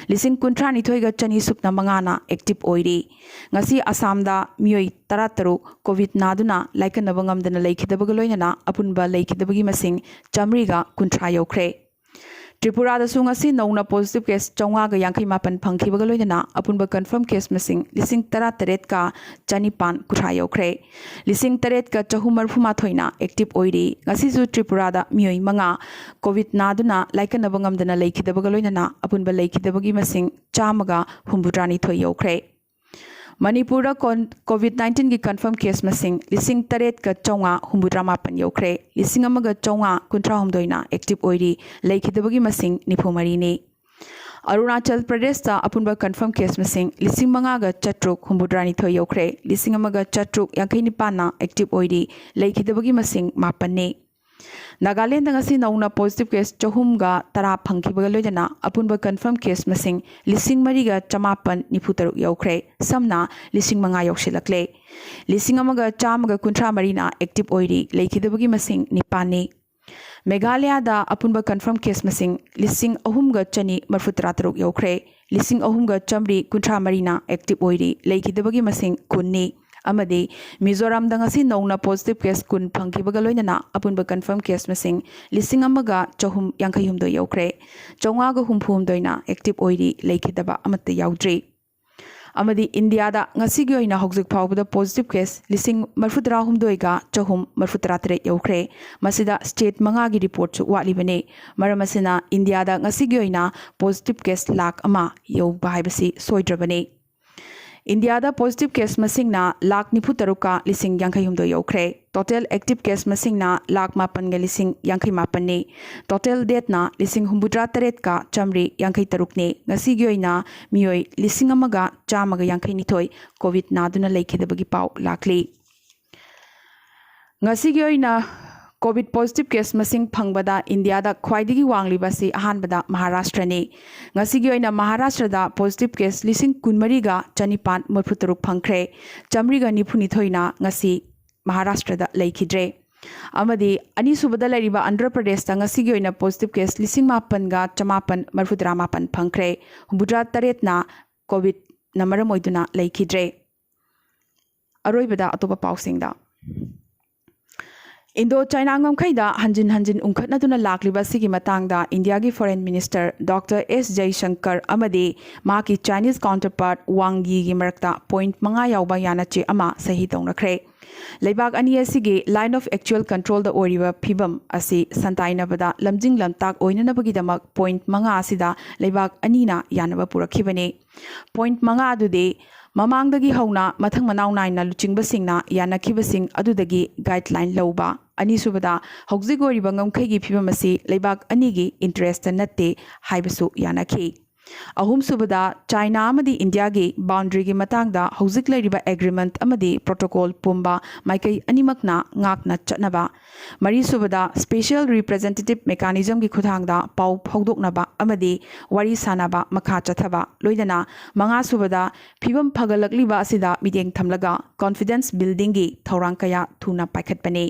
ꯂꯤꯁꯤꯡ ꯀꯨꯟꯊ꯭ꯔꯥ ꯅꯤꯊꯣꯏꯒ ꯆꯅꯤ ꯁꯨꯞꯅ ꯃꯉꯥꯅ active ꯑꯣꯏꯔꯤ꯫ ꯉꯁꯤ ꯑꯁꯥꯝꯗ ꯃꯤꯑꯣꯏ ꯇꯔꯥꯇꯔꯨꯛ COVID ꯅꯥꯗꯨꯅ ꯂꯥꯏꯀꯠꯅꯕ ꯉꯝꯗꯅ ꯂꯩꯈꯤꯗꯕꯒ ꯂꯣꯏꯅꯅ ꯑꯄꯨꯟꯕ ꯂꯩꯈꯤꯗꯕꯒꯤ ꯃꯁꯤꯡ ꯆꯥꯃꯔꯤꯒ ꯀꯨꯟꯊ꯭ꯔꯥ ꯌꯧꯈ꯭ꯔꯦ꯫ ꯇ꯭ꯔꯤꯄꯨꯔꯥꯗꯁꯨ ꯉꯁꯤ ꯅꯧꯅ positive case ꯆꯥꯝꯃꯉꯥꯒ ꯌꯥꯡꯈꯩ ꯃꯥꯄꯟ ꯐꯪꯈꯤꯕꯒ ꯂꯣꯏꯅꯅ ꯑꯄꯨꯟꯕ confirm case ꯃꯁꯤꯡ ꯂꯤꯁꯤꯡ ꯇꯔꯥ ꯇꯔꯦꯠꯀ ꯆꯅꯤꯄꯥꯟ ꯀꯨꯟꯊ꯭ꯔꯥ ꯌꯧꯈ꯭ꯔꯦ꯫ ꯂꯤꯁꯤꯡ ꯇꯔꯦꯠꯀ ꯆꯍꯨꯝ ꯃꯔꯤꯐꯨ ꯃꯥꯊꯣꯏꯅ active ꯑꯣꯏꯔꯤ꯫ ꯉꯁꯤꯁꯨ ꯇ꯭ꯔꯤꯄꯨꯔꯥꯗ ꯃꯤꯑꯣꯏ ꯃꯉꯥ COVID ꯅꯥꯗꯨꯅ ꯂꯥꯏꯀꯠꯅꯕ ꯉꯝꯗꯅ ꯂꯩꯈꯤꯗꯕꯒ ꯂꯣꯏꯅꯅ ꯑꯄꯨꯟꯕ ꯂꯩꯈꯤꯗꯕꯒꯤ ꯃꯁꯤꯡ ꯆꯥꯝꯃꯒ ꯍꯨꯝꯐꯨꯇꯔꯥꯅꯤꯊꯣꯏ ꯌꯧꯈ꯭ꯔꯦ꯫ ꯃꯅꯤꯄꯨꯔꯗ ꯀꯣꯟ-, COVID nineteenꯒꯤ confirm case ꯃꯁꯤꯡ ꯂꯤꯁꯤꯡ ꯇꯔꯦꯠꯀ ꯆꯥꯝꯃꯉꯥ ꯍꯨꯝꯐꯨꯇꯔꯥ ꯃꯥꯄꯟ ꯌꯧꯈ꯭ꯔꯦ꯫ ꯂꯤꯁꯤꯡ ꯑꯃꯒ ꯆꯥꯝꯃꯉꯥ ꯀꯨꯟꯊ꯭ꯔꯥ ꯍꯨꯝꯗꯣꯏꯅ active ꯑꯣꯏꯔꯤ꯫ ꯂꯩꯈꯤꯗꯕꯒꯤ ꯃꯁꯤꯡ ꯅꯤꯐꯨ ꯃꯔꯤꯅꯤ꯫ ꯑꯔꯨꯅꯥꯆꯜ ꯄ꯭ꯔꯗꯦꯁꯇ ꯑꯄꯨꯟꯕ confirm case ꯃꯁꯤꯡ ꯂꯤꯁꯤꯡ ꯃꯉꯥꯒ ꯆꯥꯇ꯭ꯔꯨꯛ ꯍꯨꯝꯐꯨꯇꯔꯥꯅꯤꯊꯣꯏ ꯌꯧꯈ꯭ꯔꯦ꯫ ꯂꯤꯁꯤꯡ ꯑꯃꯒ ꯆꯥꯇ꯭ꯔꯨꯛ ꯌꯥꯡꯈꯩ ꯅꯤꯄꯥꯟꯅ active ꯑꯣꯏꯔꯤ꯫ ꯂꯩꯈꯤꯗꯕꯒꯤ ꯃꯁꯤꯡ ꯃꯥꯄꯟꯅꯤ꯫ ꯅꯥꯒꯥꯂꯦꯟꯗ ꯉꯁꯤ ꯅꯧꯅ positive case ꯆꯍꯨꯝꯒ ꯇꯔꯥ ꯐꯪꯈꯤꯕꯒ ꯂꯣꯏꯅꯅ ꯑꯄꯨꯟꯕ confirm case ꯃꯁꯤꯡ ꯂꯤꯁꯤꯡ ꯃꯔꯤꯒ ꯆꯃꯥꯄꯟ ꯅꯤꯐꯨ ꯇꯔꯨꯛ ꯌꯧꯈ꯭ꯔꯦ꯫ ꯁꯝꯅ ꯂꯤꯁꯤꯡ ꯃꯉꯥ ꯌꯧꯁꯤꯜꯂꯛꯂꯦ꯫ ꯂꯤꯁꯤꯡ ꯑꯃꯒ ꯆꯥꯝꯃꯒ ꯀꯨꯟꯊ꯭ꯔꯥ ꯃꯔꯤꯅ active ꯑꯣꯏꯔꯤ꯫ ꯂꯩꯈꯤꯗꯕꯒꯤ ꯃꯁꯤꯡ ꯅꯤꯄꯥꯟꯅꯤ꯫ ꯃꯦꯘꯥꯂꯌꯥꯗ ꯑꯄꯨꯟꯕ confirm case ꯃꯁꯤꯡ ꯂꯤꯁꯤꯡ ꯑꯍꯨꯝꯒ ꯆꯅꯤ ꯃꯔꯤꯐꯨ ꯇꯔꯥ ꯇꯔꯨꯛ ꯌꯧꯈ꯭ꯔꯦ꯫ ꯂꯤꯁꯤꯡ ꯑꯍꯨꯝꯒ ꯆꯥꯝꯃꯔꯤ ꯀꯨꯟꯊ꯭ꯔꯥ ꯃꯔꯤꯅ active ꯑꯣꯏꯔꯤ꯫ ꯂꯩꯈꯤꯗꯕꯒꯤ ꯃꯁꯤꯡ ꯀꯨꯟꯅꯤ꯫ ꯑꯃꯗꯤ ꯃꯤꯖꯣꯔꯥꯝꯗ ꯉꯁꯤ ꯅꯧꯅ positive case ꯀꯨꯟ ꯐꯪꯈꯤꯕꯒ ꯂꯣꯏꯅꯅ ꯑꯄꯨꯟꯕ confirm case ꯃꯁꯤꯡ ꯂꯤꯁꯤꯡ ꯑꯃꯒ ꯆꯍꯨꯝ ꯌꯥꯡꯈꯩ ꯍꯨꯝꯗꯣꯏ ꯌꯧꯈ꯭ꯔꯦ꯫ ꯆꯥꯝꯃꯉꯥꯒ ꯍꯨꯝꯐꯨ ꯍꯨꯝꯗꯣꯏꯅ active ꯑꯣꯏꯔꯤ꯫ ꯂꯩꯈꯤꯗꯕ ꯑꯃꯠꯇ ꯌꯥꯎꯗ꯭ꯔꯤ꯫ ꯑꯃꯗꯤ ꯏꯟꯗꯤꯌꯥꯗ ꯉꯁꯤꯒꯤ ꯑꯣꯏꯅ ꯍꯧꯖꯤꯛ ꯐꯥꯎꯕꯗ positive case ꯂꯤꯁꯤꯡ ꯃꯔꯤꯐꯨ ꯇꯔꯥ ꯍꯨꯝꯗꯣꯏꯒ ꯆꯍꯨꯝ ꯃꯔꯤꯐꯨ ꯇꯔꯥ ꯇꯔꯦꯠ ꯌꯧꯈ꯭ꯔꯦ꯫ ꯃꯁꯤꯗ state ꯃꯉꯥꯒꯤ reportꯁꯨ ꯋꯥꯠꯂꯤꯕꯅꯤ꯫ ꯃꯔꯝ ꯑꯁꯤꯅ ꯏꯟꯗꯤꯌꯥꯗ ꯉꯁꯤꯒꯤ ꯑꯣꯏꯅ positive case ꯂꯥꯈ ꯑꯃ ꯌꯧꯕ ꯍꯥꯏꯕꯁꯤ ꯁꯣꯏꯗ꯭ꯔꯕꯅꯤ꯫ ꯏꯟꯗꯤꯌꯥꯗ positive case ꯃꯁꯤꯡꯅ ꯂꯥꯈ ꯅꯤꯐꯨ ꯇꯔꯨꯛꯀ ꯂꯤꯁꯤꯡ ꯌꯥꯡꯈꯩ ꯍꯨꯝꯗꯣꯏ ꯌꯧꯈ꯭ꯔꯦ꯫ Total active case ꯃꯁꯤꯡꯅ ꯂꯥꯈ ꯃꯥꯄꯟꯒ ꯂꯤꯁꯤꯡ ꯌꯥꯡꯈꯩ ꯃꯥꯄꯟꯅꯤ꯫ Total deathꯅ ꯂꯤꯁꯤꯡ ꯍꯨꯝꯐꯨꯇꯔꯥ ꯇꯔꯦꯠꯀ ꯆꯥꯝꯃꯔꯤ ꯌꯥꯡꯈꯩ ꯇꯔꯨꯛꯅꯤ꯫ ꯉꯁꯤꯒꯤ ꯑꯣꯏꯅ ꯃꯤꯑꯣꯏ ꯂꯤꯁꯤꯡ ꯑꯃꯒ ꯆꯥꯝꯃꯒ ꯌꯥꯡꯈꯩ ꯅꯤꯊꯣꯏ COVID ꯅꯥꯗꯨꯅ ꯂꯩꯈꯤꯗꯕꯒꯤ ꯄꯥꯎ ꯂꯥꯛꯂꯤ꯫ ꯉꯁꯤꯒꯤ ꯑꯣꯏꯅ COVID positive case ꯃꯁꯤꯡ ꯐꯪꯕꯗ ꯏꯟꯗꯤꯌꯥꯗ ꯈ꯭ꯋꯥꯏꯗꯒꯤ ꯋꯥꯡꯂꯤꯕ ꯑꯁꯤ ꯑꯍꯥꯟꯕꯗ ꯃꯍꯥꯔꯥꯁꯇ꯭ꯔꯅꯤ꯫ ꯉꯁꯤꯒꯤ ꯑꯣꯏꯅ ꯃꯍꯥꯔꯥꯁꯇ꯭ꯔꯗ positive case ꯂꯤꯁꯤꯡ ꯀꯨꯟꯃꯔꯤꯒ ꯆꯅꯤꯄꯥꯟ ꯃꯔꯤꯐꯨ ꯇꯔꯨꯛ ꯐꯪꯈ꯭ꯔꯦ꯫ ꯆꯥꯝꯃꯔꯤꯒ ꯅꯤꯐꯨ ꯅꯤꯊꯣꯏꯅ ꯉꯁꯤ ꯃꯍꯥꯔꯥꯁꯇ꯭ꯔꯗ ꯂꯩꯈꯤꯗ꯭ꯔꯦ꯫ ꯑꯃꯗꯤ ꯑꯅꯤꯁꯨꯕꯗ ꯂꯩꯔꯤꯕ ꯑꯟꯙ꯭ꯔ ꯄ꯭ꯔꯗꯦꯁꯇ ꯉꯁꯤꯒꯤ ꯑꯣꯏꯅ positive case ꯂꯤꯁꯤꯡ ꯃꯥꯄꯟꯒ ꯆꯃꯥꯄꯟ ꯃꯔꯤꯐꯨ ꯇꯔꯥ ꯃꯥꯄꯟ ꯐꯪꯈ꯭ꯔꯦ꯫ ꯍꯨꯝꯐꯨꯇꯔꯥ ꯇꯔꯦꯠꯅ COVIDꯅ ꯃꯔꯝ ꯑꯣꯏꯗꯨꯅ ꯂꯩꯈꯤꯗ꯭ꯔꯦ꯫ ꯑꯔꯣꯏꯕꯗ ꯑꯇꯣꯞꯄ ꯄꯥꯎꯁꯤꯡꯗ꯫ ꯏꯟꯗꯣ ꯆꯥꯏꯅꯥ ꯉꯝꯈꯩꯗ ꯍꯟꯖꯤꯟ ꯍꯟꯖꯤꯟ ꯎꯪꯈꯠꯅꯗꯨꯅ ꯂꯥꯛꯂꯤꯕ ꯑꯁꯤꯒꯤ ꯃꯇꯥꯡꯗ ꯏꯟꯗꯤꯌꯥꯒꯤ Foreign Minister Doctor S Jaishankar ꯑꯃꯗꯤ ꯃꯍꯥꯛꯀꯤ Chinese counterpart Wang Yiꯒꯤ ꯃꯔꯛꯇ point ꯃꯉꯥ ꯌꯥꯎꯕ ꯌꯥꯅꯆꯦ ꯑꯃ ꯁꯍꯤ ꯇꯧꯅꯈ꯭ꯔꯦ꯫ ꯂꯩꯕꯥꯛ ꯑꯅꯤ ꯑꯁꯤꯒꯤ Line of Actual Controlꯗ ꯑꯣꯏꯔꯤꯕ ꯐꯤꯕꯝ ꯑꯁꯤ ꯁꯟꯇꯥꯏꯅꯕꯗ ꯂꯝꯖꯤꯡ ꯂꯝꯇꯥꯛ ꯑꯣꯏꯅꯅꯕꯒꯤꯗꯃꯛ point ꯃꯉꯥ ꯑꯁꯤꯗ ꯂꯩꯕꯥꯛ ꯑꯅꯤꯅ ꯌꯥꯅꯕ ꯄꯨꯔꯛꯈꯤꯕꯅꯤ꯫ Point ꯃꯉꯥ ꯑꯗꯨꯗꯤ ꯃꯃꯥꯡꯗꯒꯤ ꯍꯧꯅ ꯃꯊꯪ ꯃꯅꯥꯎ ꯅꯥꯏꯅ ꯂꯨꯆꯤꯡꯕꯁꯤꯡꯅ ꯌꯥꯅꯈꯤꯕꯁꯤꯡ ꯑꯗꯨꯗꯒꯤ guideline ꯂꯧꯕ꯫ ꯑꯅꯤꯁꯨꯕꯗ, ꯍꯧꯖꯤꯛ ꯑꯣꯏꯔꯤꯕ ꯉꯝꯈꯩꯒꯤ ꯐꯤꯕꯝ ꯑꯁꯤ ꯂꯩꯕꯥꯛ ꯑꯅꯤꯒꯤ interestꯇ ꯅꯠꯇꯦ ꯍꯥꯏꯕꯁꯨ ꯌꯥꯅꯈꯤ꯫ ꯑꯍꯨꯝꯁꯨꯕꯗ, ꯆꯥꯏꯅꯥ ꯑꯃꯗꯤ ꯏꯟꯗꯤꯌꯥꯒꯤ boundaryꯒꯤ ꯃꯇꯥꯡꯗ ꯍꯧꯖꯤꯛ ꯂꯩꯔꯤꯕ agreement ꯑꯃꯗꯤ protocol ꯄꯨꯝꯕ ꯃꯥꯏꯀꯩ ꯑꯅꯤꯃꯛꯅ ꯉꯥꯛꯅ ꯆꯠꯅꯕ꯫ ꯃꯔꯤꯁꯨꯕꯗ, special representative mechanismꯒꯤ ꯈꯨꯠꯊꯥꯡꯗ ꯄꯥꯎ ꯐꯥꯎꯗꯣꯛꯅꯕ ꯑꯃꯗꯤ ꯋꯥꯔꯤ ꯁꯥꯅꯕ ꯃꯈꯥ ꯆꯠꯊꯕ, ꯂꯣꯏꯅꯅ ꯃꯉꯥꯁꯨꯕꯗ, ꯐꯤꯕꯝ ꯐꯒꯠꯂꯛꯂꯤꯕ ꯑꯁꯤꯗ ꯃꯤꯠꯌꯦꯡ ꯊꯝꯂꯒ confidence buildingꯒꯤ ꯊꯧꯔꯥꯡ ꯀꯌꯥ ꯊꯨꯅ ꯄꯥꯏꯈꯠꯄꯅꯤ꯫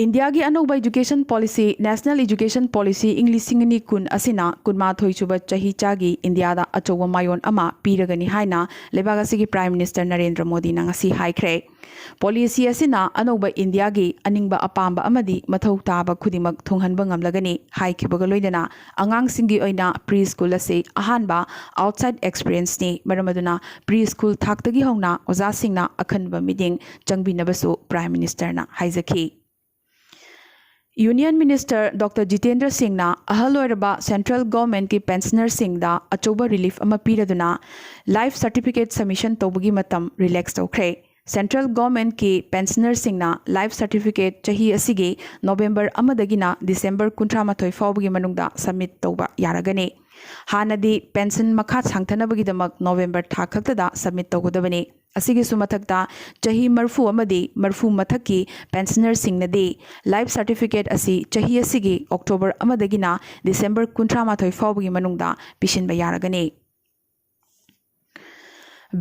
ꯏꯟꯗꯤꯌꯥꯒꯤ ꯑꯅꯧꯕ education policy, National Education Policy ꯏꯪ ꯂꯤꯁꯤꯡ ꯑꯅꯤ ꯀꯨꯟ ꯑꯁꯤꯅ ꯀꯨꯟꯃꯥꯊꯣꯏ ꯁꯨꯕ ꯆꯍꯤꯆꯥꯒꯤ ꯏꯟꯗꯤꯌꯥꯗ ꯑꯆꯧꯕ ꯃꯥꯏꯑꯣꯟ ꯑꯃ ꯄꯤꯔꯒꯅꯤ ꯍꯥꯏꯅ ꯂꯩꯕꯥꯛ ꯑꯁꯤꯒꯤ Prime Minister ꯅꯔꯦꯟꯗ꯭ꯔ ꯃꯣꯗꯤꯅ ꯉꯁꯤ ꯍꯥꯏꯈ꯭ꯔꯦ꯫ Policy ꯑꯁꯤꯅ ꯑꯅꯧꯕ ꯏꯟꯗꯤꯌꯥꯒꯤ ꯑꯅꯤꯡꯕ ꯑꯄꯥꯝꯕ ꯑꯃꯗꯤ ꯃꯊꯧ ꯇꯥꯕ ꯈꯨꯗꯤꯡꯃꯛ ꯊꯨꯡꯍꯟꯕ ꯉꯝꯂꯒꯅꯤ ꯍꯥꯏꯈꯤꯕꯒ ꯂꯣꯏꯅꯅ ꯑꯉꯥꯡꯁꯤꯡꯒꯤ ꯑꯣꯏꯅ pre school ꯑꯁꯤ ꯑꯍꯥꯟꯕ outside experienceꯅꯤ꯫ ꯃꯔꯝ ꯑꯗꯨꯅ pre school ꯊꯥꯛꯇꯒꯤ ꯍꯧꯅ ꯑꯣꯖꯥꯁꯤꯡꯅ ꯑꯈꯟꯕ ꯃꯤꯠꯌꯦꯡ ꯆꯪꯕꯤꯅꯕꯁꯨ Prime Ministerꯅ ꯍꯥꯏꯖꯈꯤ꯫ Union Minister Doctor Jitendra ꯁꯤꯡꯅ ꯑꯍꯜ ꯑꯣꯏꯔꯕ central governmentꯀꯤ pensionerꯁꯤꯡꯗ ꯑꯆꯧꯕ relief ꯑꯃ ꯄꯤꯔꯗꯨꯅ life certificate submission ꯇꯧꯕꯒꯤ ꯃꯇꯝ relax ꯇꯧꯈ꯭ꯔꯦ꯫ Central governmentꯀꯤ pensionerꯁꯤꯡꯅ life certificate ꯆꯍꯤ ꯑꯁꯤꯒꯤ November ꯑꯃꯗꯒꯤꯅ December ꯀꯨꯟꯊ꯭ꯔꯥ ꯃꯥꯊꯣꯏ ꯐꯥꯎꯕꯒꯤ ꯃꯅꯨꯡꯗ submit ꯇꯧꯕ ꯌꯥꯔꯒꯅꯤ꯫ ꯍꯥꯟꯅꯗꯤ pension ꯃꯈꯥ ꯁꯥꯡꯊꯅꯕꯒꯤꯗꯃꯛ November ꯊꯥ ꯈꯛꯇꯗ submit ꯇꯧꯒꯗꯕꯅꯤ꯫ ꯑꯁꯤꯒꯤꯁꯨ ꯃꯊꯛꯇ, ꯆꯍꯤ ꯃꯔꯐꯨ ꯑꯃꯗꯤ ꯃꯔꯐꯨ ꯃꯊꯛꯀꯤ pensionerꯁꯤꯡꯅꯗꯤ life certificate ꯑꯁꯤ ꯆꯍꯤ ꯑꯁꯤꯒꯤ October ꯑꯃꯗꯒꯤꯅ December ꯀꯨꯟꯊ꯭ꯔꯥ ꯃꯥꯊꯣꯏ ꯐꯥꯎꯕꯒꯤ ꯃꯅꯨꯡꯗ ꯄꯤꯁꯤꯟꯕ ꯌꯥꯔꯒꯅꯤ꯫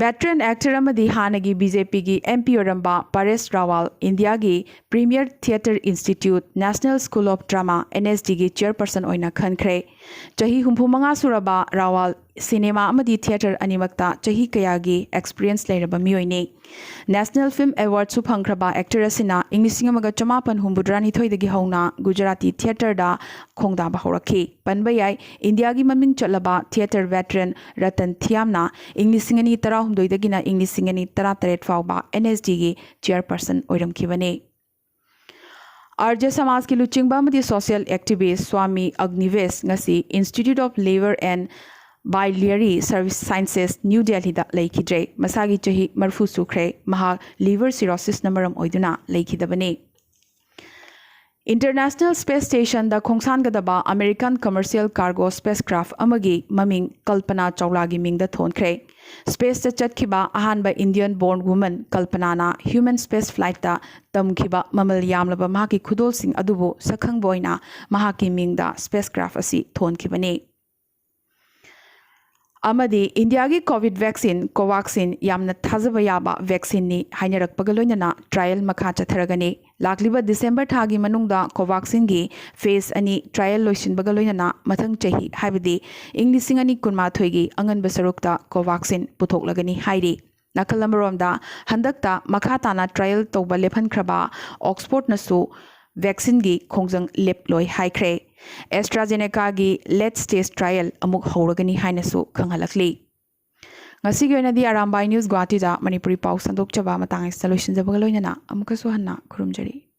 Veteran actor ꯑꯃꯗꯤ ꯍꯥꯟꯅꯒꯤ BJPꯒꯤ MP ꯑꯣꯏꯔꯝꯕ ꯄꯔꯦꯁ ꯔꯥꯋꯥꯜ ꯏꯟꯗꯤꯌꯥꯒꯤ Premier Theatre Institute, National School of Drama, NSDꯒꯤ chairperson ꯑꯣꯏꯅ ꯈꯟꯈ꯭ꯔꯦ꯫ ꯆꯍꯤ ꯍꯨꯝꯐꯨ ꯃꯉꯥ ꯁꯨꯔꯕ ꯔꯥꯋꯥꯜ ꯁꯤꯅꯦꯃꯥ ꯑꯃꯗꯤ ꯊꯤꯌꯦꯇꯔ ꯑꯅꯤꯃꯛꯇ ꯆꯍꯤ ꯀꯌꯥꯒꯤ ꯑꯦꯛꯁꯄꯤꯔꯤꯌꯦꯟꯁ ꯂꯩꯔꯕ ꯃꯤꯑꯣꯏꯅꯤ꯫ ꯅꯦꯁꯅꯦꯜ ꯐꯤꯜꯝ ꯑꯦꯋꯥꯔꯗꯁꯨ ꯐꯪꯈ꯭ꯔꯕ ꯑꯦꯛꯇꯔ ꯑꯁꯤꯅ ꯏꯪ ꯂꯤꯁꯤꯡ ꯑꯃꯒ ꯆꯃꯥꯄꯟ ꯍꯨꯝꯐꯨꯇꯔꯥꯅꯤꯊꯣꯏꯗꯒꯤ ꯍꯧꯅ ꯒꯨꯖꯔꯥꯇꯤ ꯊꯤꯌꯦꯇꯔꯗ ꯈꯣꯡꯗꯥꯕ ꯍꯧꯔꯛꯈꯤ꯫ ꯄꯟꯕ ꯌꯥꯏ, ꯏꯟꯗꯤꯌꯥꯒꯤ ꯃꯃꯤꯡ ꯆꯠꯂꯕ ꯊꯤꯌꯦꯇꯔ ꯚꯦꯇꯔꯟ ꯔꯇꯟ ꯊꯤꯌꯥꯝꯅ ꯏꯪ ꯂꯤꯁꯤꯡ ꯑꯅꯤ ꯇꯔꯥꯍꯨꯝꯗꯣꯏꯗꯒꯤꯅ ꯏꯪ ꯂꯤꯁꯤꯡ ꯑꯅꯤ ꯇꯔꯥꯇꯔꯦꯠ ꯐꯥꯎꯕ ꯑꯦꯟ ꯑꯦꯁ ꯗꯤꯒꯤ ꯆꯤꯌꯔꯄꯔꯁꯟ ꯑꯣꯏꯔꯝꯈꯤꯕꯅꯤ꯫ ꯑꯥꯔꯖ ꯁꯃꯥꯖꯀꯤ ꯂꯨꯆꯤꯡꯕ ꯑꯃꯗꯤ ꯁꯣꯁꯤꯌꯦꯜ ꯑꯦꯛꯇꯤꯚꯤꯁ ꯁ꯭ꯋꯥꯃꯤ ꯑꯒꯅꯤꯚꯦꯁ ꯉꯁꯤ Institute of Liver and Biliary Service Sciences, new ꯗꯦꯜꯍꯤꯗ ꯂꯩꯈꯤꯗ꯭ꯔꯦ꯫ ꯃꯁꯥꯒꯤ ꯆꯍꯤ ꯃꯔꯤꯐꯨ ꯁꯨꯈ꯭ꯔꯦ꯫ ꯃꯍꯥꯛ ꯂꯤꯚꯔ ꯁꯤꯔꯣꯁꯤꯁꯅ ꯃꯔꯝ ꯑꯣꯏꯗꯨꯅ ꯂꯩꯈꯤꯗꯕꯅꯤ꯫ ꯏꯟꯇꯔꯅꯦꯁꯅꯦꯜ ꯁ꯭ꯄꯦꯁ ꯁ꯭ꯇꯦꯁꯟꯗ ꯈꯣꯡꯁꯥꯟꯒꯗꯕ ꯑꯃꯦꯔꯤꯀꯟ ꯀꯃꯔꯁꯤꯌꯦꯜ ꯀꯥꯔꯒꯣ ꯁ꯭ꯄꯦꯁꯀ꯭ꯔꯥꯐ ꯑꯃꯒꯤ ꯃꯃꯤꯡ ꯀꯜꯄꯅꯥ ꯆꯥꯎꯂꯥꯒꯤ ꯃꯤꯡꯗ ꯊꯣꯟꯈ꯭ꯔꯦ꯫ ꯁ꯭ꯄꯦꯁꯇ ꯆꯠꯈꯤꯕ ꯑꯍꯥꯟꯕ ꯏꯟꯗꯤꯌꯟ ꯕꯣꯔꯟ ꯋꯨꯃꯟ ꯀꯜꯄꯅꯥꯅ ꯍ꯭ꯌꯨꯃꯦꯟ ꯁ꯭ꯄꯦꯁ ꯐ꯭ꯂꯥꯏꯠꯇ ꯇꯝꯈꯤꯕ ꯃꯃꯜ ꯌꯥꯝꯂꯕ ꯃꯍꯥꯛꯀꯤ ꯈꯨꯗꯣꯜꯁꯤꯡ ꯑꯗꯨꯕꯨ ꯁꯛꯈꯪꯕ ꯑꯣꯏꯅ ꯃꯍꯥꯛꯀꯤ ꯃꯤꯡꯗ ꯁ꯭ꯄꯦꯁꯀ꯭ꯔꯥꯐ ꯑꯁꯤ ꯊꯣꯟꯈꯤꯕꯅꯤ꯫ ꯑꯃꯗꯤ ꯏꯟꯗꯤꯌꯥꯒꯤ ꯀꯣꯚꯤꯗ ꯚꯦꯛꯁꯤꯟ ꯀꯣꯚꯥꯛꯁꯤꯟ ꯌꯥꯝꯅ ꯊꯥꯖꯕ ꯌꯥꯕ ꯚꯦꯛꯁꯤꯟꯅꯤ ꯍꯥꯏꯅꯔꯛꯄꯒ ꯂꯣꯏꯅꯅ ꯇ꯭ꯔꯥꯌꯦꯜ ꯃꯈꯥ ꯆꯠꯊꯔꯒꯅꯤ꯫ ꯂꯥꯛꯂꯤꯕ ꯗꯤꯁꯦꯝꯕꯔ ꯊꯥꯒꯤ ꯃꯅꯨꯡꯗ ꯀꯣꯚꯥꯛꯁꯤꯟꯒꯤ ꯐꯦꯖ ꯑꯅꯤ ꯇ꯭ꯔꯥꯌꯦꯜ ꯂꯣꯏꯁꯤꯟꯕꯒ ꯂꯣꯏꯅꯅ ꯃꯊꯪ ꯆꯍꯤ, ꯍꯥꯏꯕꯗꯤ ꯏꯪ ꯂꯤꯁꯤꯡ ꯑꯅꯤ ꯀꯨꯟꯃꯥꯊꯣꯏꯒꯤ ꯑꯉꯟꯕ ꯁꯔꯨꯛꯇ ꯀꯣꯚꯥꯛꯁꯤꯟ ꯄꯨꯊꯣꯛꯂꯒꯅꯤ ꯍꯥꯏꯔꯤ꯫ ꯅꯥꯀꯜ ꯑꯃꯔꯣꯝꯗ, ꯍꯟꯗꯛꯇ ꯃꯈꯥ ꯇꯥꯅ ꯇ꯭ꯔꯥꯌꯦꯜ ꯇꯧꯕ ꯂꯦꯞꯍꯟꯈ꯭ꯔꯕ ꯑꯣꯛꯁꯐꯣꯔꯗꯅꯁꯨ ꯚꯦꯛꯁꯤꯟꯒꯤ ꯈꯣꯡꯖꯪ ꯂꯦꯞꯂꯣꯏ ꯍꯥꯏꯈ꯭ꯔꯦ꯫ ꯑꯦꯁꯇ꯭ꯔꯥꯖꯦꯅꯦꯀꯥꯒꯤ ꯂꯦꯠ ꯁ꯭ꯇꯦꯖ ꯇ꯭ꯔꯥꯌꯦꯜ ꯑꯃꯨꯛ ꯍꯧꯔꯒꯅꯤ ꯍꯥꯏꯅꯁꯨ ꯈꯪꯍꯜꯂꯛꯂꯤ꯫ ꯉꯁꯤꯒꯤ ꯑꯣꯏꯅꯗꯤ ꯑꯔꯥꯝꯕꯥꯏ ꯅ꯭ꯌꯨꯁ ꯒꯨꯋꯥꯍꯥꯇꯤꯗ ꯃꯅꯤꯄꯨꯔꯤ ꯄꯥꯎ ꯁꯟꯗꯣꯛꯆꯕ ꯃꯇꯥꯡ ꯑꯁꯤꯗ ꯂꯣꯏꯁꯤꯟꯖꯕꯒ ꯂꯣꯏꯅꯅ ꯑꯃꯨꯛꯀꯁꯨ ꯍꯟꯅ ꯈꯨꯔꯨꯝꯖꯔꯤ꯫